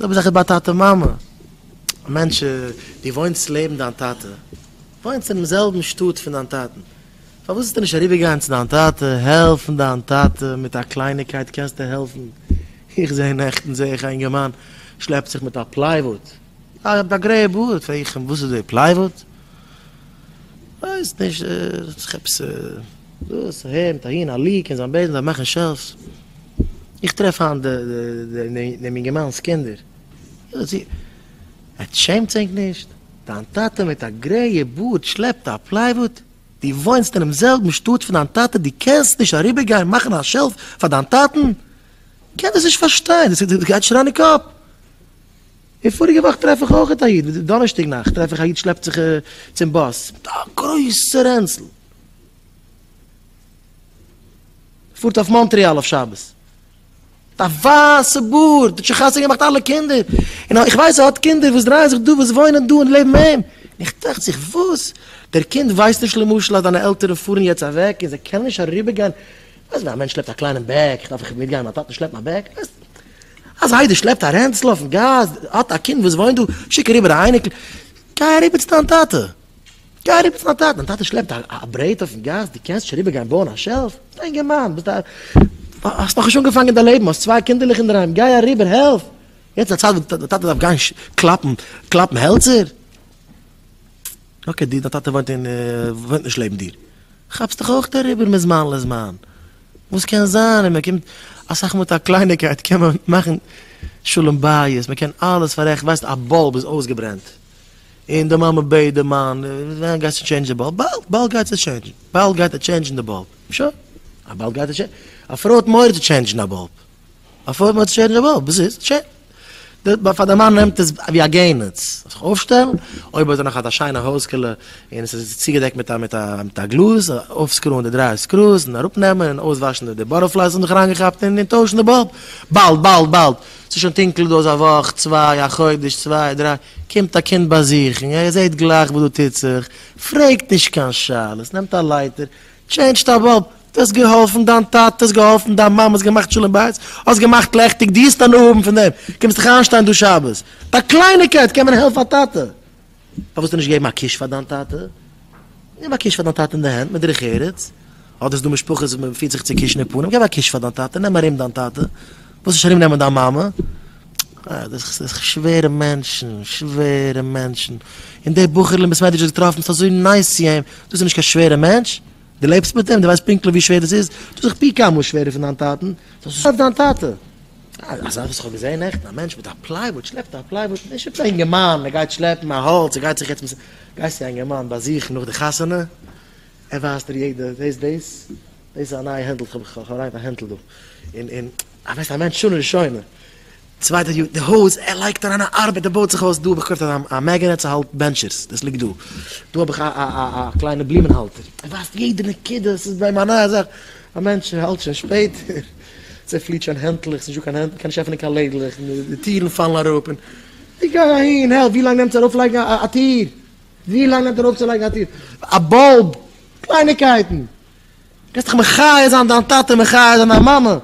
זעלבע זאך איז ביי טאטע מאמע. א מענטש, דו וואוינסט לעבן דיין טאטע, וואוינסט אינעם זעלבן שטאט פון דיין טאטן, פארוואס זאלסטו נישט אריבערגיין צו דיין טאטע, העלפן דיין טאטע מיט א קלייניקייט קענסטו העלפן, איך זע נעכטן זע איך א אינגערמאן שלעפט זיך מיט א plywood, א גרעיע בארד, פרעג איך אים וואס איז די plywood? ווייס נישט, האט זיך עפעס דאס אהער מיט אהין א leak אין זיין basement דארף מאכן shelves, איך טרעף היינט דעם אינגערמאן'ס קינדער, עטס שעמטס ענק נישט? דיין טאטע מיט א גרעיע בארד שלעפט א plywood? דו וואוינסט אינעם זעלבן שטאט פון דיין טאטע, דו קענסט נישט אריבערגיין מאכן א shelf פאר דיין טאטן? קען דאס נישט פארשטיין, דאס גייט נישט אריין אין קאפ. און פאריגע וואך טרעף איך אויכעט א איד, דאנערשטאג נאכט טרעף איך א איד שלעפט זיך צום באס מיט א גרויסע רענצל, פארט אויף מאנטריאל אויף שבת. מיט א ווייסע בארד, האט שוין חתונה געמאכט אלע קינדער, און איך ווייס ער האט קינדער וואס דרייען זיך דא וואס וואוינען דא און לעבן אים, און איך טראכט זיך וואס? דער קינד ווייסט נישט למשל אז דיינע עלטערן פארן יעצט אוועק און זיי קענען נישט אריבער גיין, ווייסט ווען א מענטש שלעפט א קליינעם bag, איך דארף איך מיט גיין מיין טאטן שלעפן א bag, ווייסט א זיידע שלעפט א רענצל אויפן גאס, האט א קינד וואס וואוינט דא, שיק אריבער א אייניקל, גיי אריבער צו דיין טאטע. גיי אריבער צו דיין טאטע, דיין טאטע שלעפט א ברעט אויפן גאס, דו קענסט נישט אריבער גיין בויען א shelf? ביסט א אינגערמאן, ביסט א, האסט נאכנישט אנגעפאנגען דיין לעבן, האסט צוויי קינדערלעך אינדערהיים, גיי אריבער, העלף! יעצט איז א צייט וואס דיין טאטע דארף גיין קלאפן, קלאפן העלצער? okay, דיין טאטע וואוינט אין, וואוינט נישט לעבן דיר, כאפסט דיך אויך אריבער מזמן לזמן, וואס קען זיין, און מען קומט אסאך מאל מיט א קלייניקייט קען מען מאכן שלום בית, מען קען אלעס פאררעכטן, ווייסט א bulb איז אויסגעברענט, און די מאמע בעט די מאן, ווען גייסטו טשעינדזשן די bulb? באלד, באלד גייט זי טשעינדזשן, באלד גייט ער טשעינדזשן די bulb, שוין, א באלד גייט ער טשעינדזשן, א פרוי האט מורא צו טשעינדזשן א bulb, א פרוי האט מורא צו טשעינדזשן א bulb, וואס איז? טשעינדזש, פאר די מאן נעמט עס ווי א גענעץ, זיך אויפשטעלן, אויב האט ער נאך אזא שיינע הויזקעלע און עס איז צוגעדעקט מיט א מיט א מיט א גלאז, אויפסקרוען די דריי screws און אראפנעמען און אויסוואשן די butterflies וואס האבן זיך אריינגעכאפט און טוישן די bulb, באלד באלד באלד, ס'איז שוין טונקל דא איז א וואך, צוויי, א חודש, צוויי, דריי, קומט א קינד באזוכן, ער זעט גלייך וואס דא טוט זיך, פרעגט נישט קיין שאלות, נעמט א לייטער, טשעינדזשט א bulb, דו האסט געהאלפן דיין טאטע, האסט געהאלפן דיין מאמע, האסט געמאכט שלום בית, האסט געמאכט לעכטיג, דו וועסט הנאה האבן פון דעם, קומסט דיך איינשטיין דא שבת, ביי קלייניקייט קען מען העלפן א טאטע. פארוואס נישט געבן א קיש פאר דיין טאטע? געב א קיש פאר דיין טאטע אין די הענט מיט דרך ארץ, אדער ס'איז דא משפחות וואס מען פירט זיך צו קישן אין פנים, געב א קיש פאר דיין טאטע, נעם ארום דיין טאטע, וואס נישט ארום נעמען דיין מאמע? אה, דאס איז שווערע מענטשן, שווערע מענטשן, און דער בחור'ל אין בית מדרש האסט געטראפן, ביסט אזוי nice צו אים, דאס איז נישט קיין שווערע מענטש, דו לעבסט מיט אים, דו ווייסט פונקטליך ווי שווער דאס איז, דאס איז דאך פי כמה שווערער פון דיין טאטן, דאס איז דיין טאטע. א זאך וואס איך האב געזען נעכטן, א מענטש מיט א plywood, שלעפט א plywood, נישט עפעס א אינגערמאן, ער גייט שלעפן א האלץ, ער גייט זיך יעצט מס. גייסט צו א אינגערמאן באזוכן נאך די חתונה, ער ווייזט דיר יעדע, דאס דאס, דאס איז א נייע הענטל, איך האב אריין א הענטל דא, און און, א ווייסט א מענטש שנה ראשונה, צווייטע יאר, די הויז, ער לייגט אריין א ארבעט, ער בויט זיך אויס, דא האב איך געקויפט א magnet צו האלטן בענטשערס, דאס ליגט דא, דא האב איך א א א קליינע בלומען האלטער, ער ווייזט יעדע נקודה, עס איז ביי אים א נייע זאך, א מענטש האלט שוין שפעטער. ס'פליט שוין הענטלעך, ס'נישט דא קיין הענט, מ'קען נישט עפענען קיין לעדלעך, די טירן פאלן אראפ, און דו גיי אהין, העלף, ווי לאנג נעמט עס ארויפלייגן א טיר? ווי לאנג נעמט ארויפצולייגן א טיר? א bulb! קלייניקייטן! קענסט דיך מחיה זיין דיין טאטע, מחיה זיין דיין מאמע!